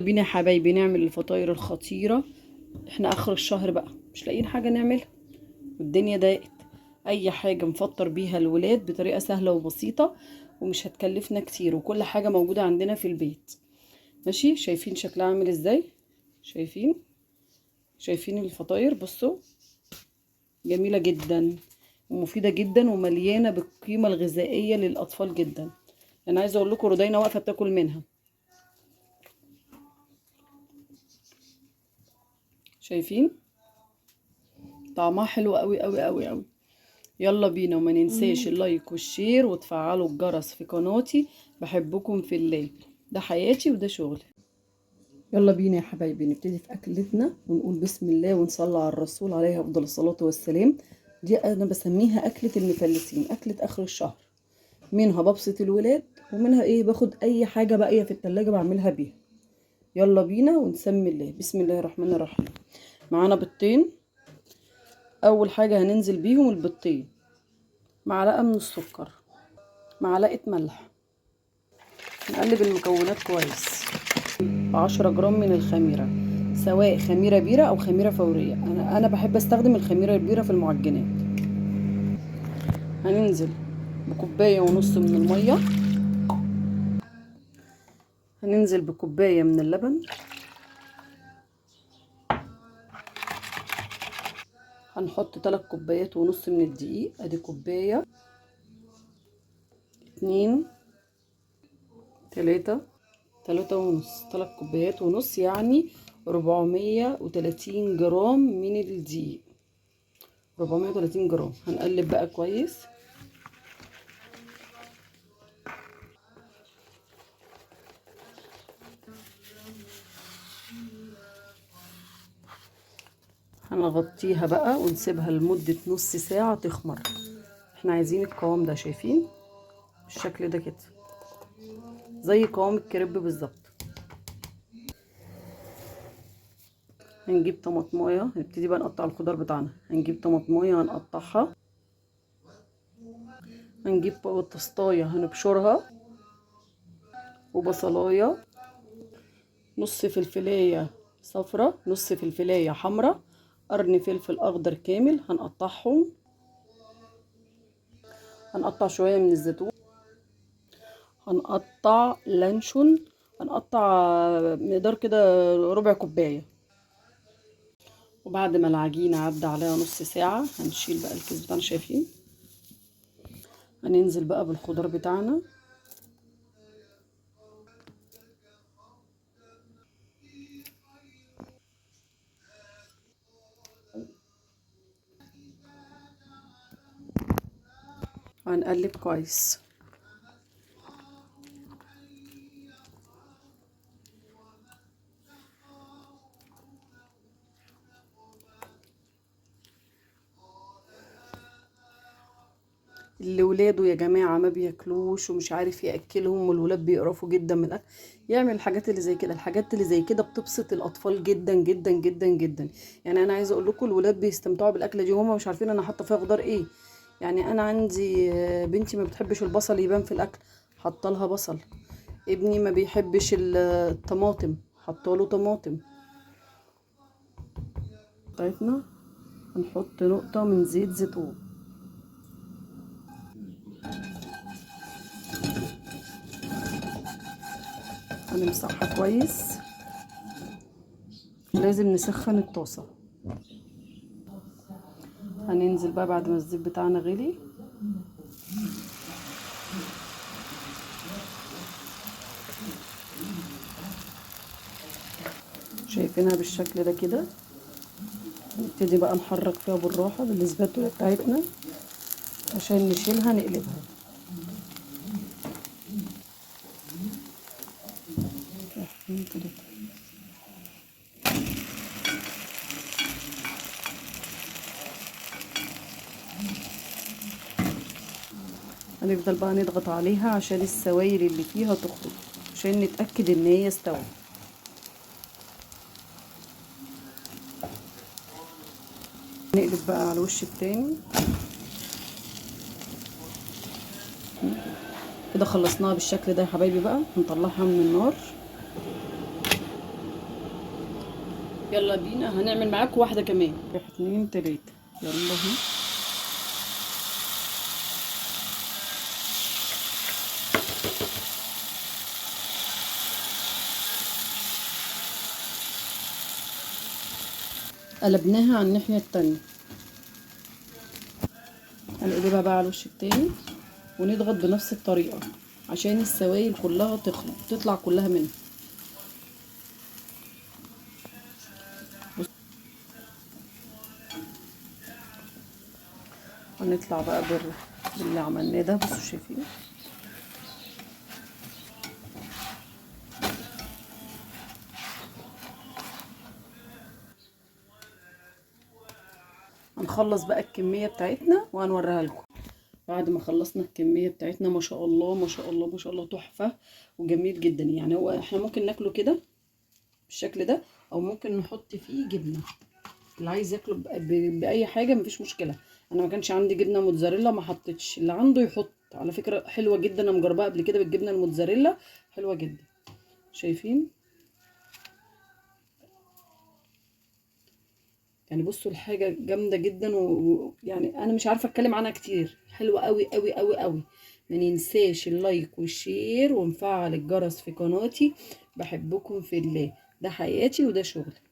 بينا يا حبايبي نعمل الفطاير الخطيرة. احنا اخر الشهر بقى مش لاقيين حاجة نعملها والدنيا ضايقت. اي حاجة نفطر بيها الولاد بطريقة سهلة وبسيطة ومش هتكلفنا كتير، وكل حاجة موجودة عندنا في البيت. ماشي، شايفين شكلها عامل ازاي؟ شايفين الفطاير؟ بصوا جميلة جدا ومفيدة جدا ومليانة بالقيمة الغذائية للأطفال جدا. انا عايزة اقول لكم رودينا واقفة بتاكل منها. شايفين طعمها حلو قوي قوي قوي قوي. يلا بينا، وما ننساش ال like وال share وتفعلوا الجرس في قناتي. بحبكم في الله، ده حياتي وده شغلي. يلا بينا يا حبايبي نبتدي في اكلتنا ونقول بسم الله ونصلي على الرسول عليه افضل الصلاة والسلام. دي انا بسميها اكله المفلسين، اكله اخر الشهر. منها ببسط الولاد ومنها ايه، باخد اي حاجة باقية في التلاجة بعملها بيها. يلا بينا ونسمي الله. بسم الله الرحمن الرحيم. معانا بيضتين. اول حاجة هننزل بيهم البيضتين، معلقه من السكر، معلقه ملح. نقلب المكونات كويس. 10 جرام من الخميره، سواء خميره بيره او خميره فورية. انا بحب استخدم الخميره البيره في المعجنات. هننزل بكوبايه ونص من المية، هننزل بكوبايه من اللبن، هنحط 3 كوبايات ونص من الدقيق. ادي كوباية، 2، 3، 3 ونص، 3 كوبايات ونص، يعني 430 جرام من الدقيق، 430 جرام. هنقلب بقى كويس. هنغطيها بقى ونسيبها لمدة نص ساعة تخمر. احنا عايزين القوام ده، شايفين الشكل ده كده زي قوام الكريب بالظبط. هنجيب طماطمايه، هنبتدي بقى نقطع الخضار بتاعنا. هنجيب طماطمايه هنقطعها، هنجيب بطاطسايه هنبشرها، وبصلايه، نص فلفلايه صفرة، نص فلفلايه حمرا، قرن فلفل اخضر كامل هنقطعهم، هنقطع شوية من الزيتون، هنقطع لانشون، هنقطع مقدار كده ربع كوباية. وبعد ما العجينة عدى عليها نص ساعة هنشيل بقى الكيس بتاعنا. شايفين؟ هننزل بقى بالخضار بتاعنا. هنقلب كويس. اللي ولاده يا جماعة ما بياكلوش ومش عارف ياكلهم، والولاد بيقرفوا جدا من الاكل، يعمل الحاجات اللي زي كده. الحاجات اللي زي كده بتبسط الاطفال جدا جدا جدا جدا. يعني انا عايزه اقول لكم الولاد بيستمتعوا بالاكله دي وهم مش عارفين انا حاطه فيها خضار ايه. يعني انا عندي بنتي ما بتحبش البصل يبان في الاكل، حاطه لها بصل. ابني ما بيحبش الطماطم، حاطه له طماطم. بتاعتنا هنحط نقطة من زيت زيتون. هنمسحها كويس. لازم نسخن الطاسه. هننزل بقى بعد ما الزيت بتاعنا غلي. شايفينها بالشكل ده كده. نبتدي بقى نحرك فيها بالراحة بالسباتولا بتاعتنا عشان نشيلها نقلبها. هنفضل بقى نضغط عليها عشان السوائل اللي فيها تخرج، عشان نتأكد ان هي استوت. نقلب بقى على الوش التاني كده. خلصناها بالشكل ده يا حبايبي. بقى هنطلعها من النار. يلا بينا هنعمل معاكم واحدة كمان. 1 2 3 يلا اهو. قلبناها على الناحية التانية، هنقلبها بقى على الوش التاني ونضغط بنفس الطريقة عشان السوائل كلها تخلط تطلع كلها منها. هنطلع بقى باللي عملناه ده. بصوا شايفين هنخلص بقى الكمية بتاعتنا وهنوريها لكم. بعد ما خلصنا الكمية بتاعتنا ما شاء الله ما شاء الله ما شاء الله تحفة وجميل جدا. يعني هو احنا ممكن ناكله كده بالشكل ده، او ممكن نحط فيه جبنة. اللي عايز ياكله بأي حاجة مفيش مشكلة. انا ما كانش عندي جبنة موتزاريلا ما حطيتش، اللي عنده يحط. على فكرة حلوة جدا، انا مجرباها قبل كده بالجبنة الموتزاريلا، حلوة جدا. شايفين يعني؟ بصوا الحاجة جامدة جدا، ويعني انا مش عارفة اتكلم عنها كتير، حلوة قوي قوي قوي قوي. ما ننساش ال like وال share ونفعل الجرس في قناتي. بحبكم في الله، ده حياتي وده شغلي.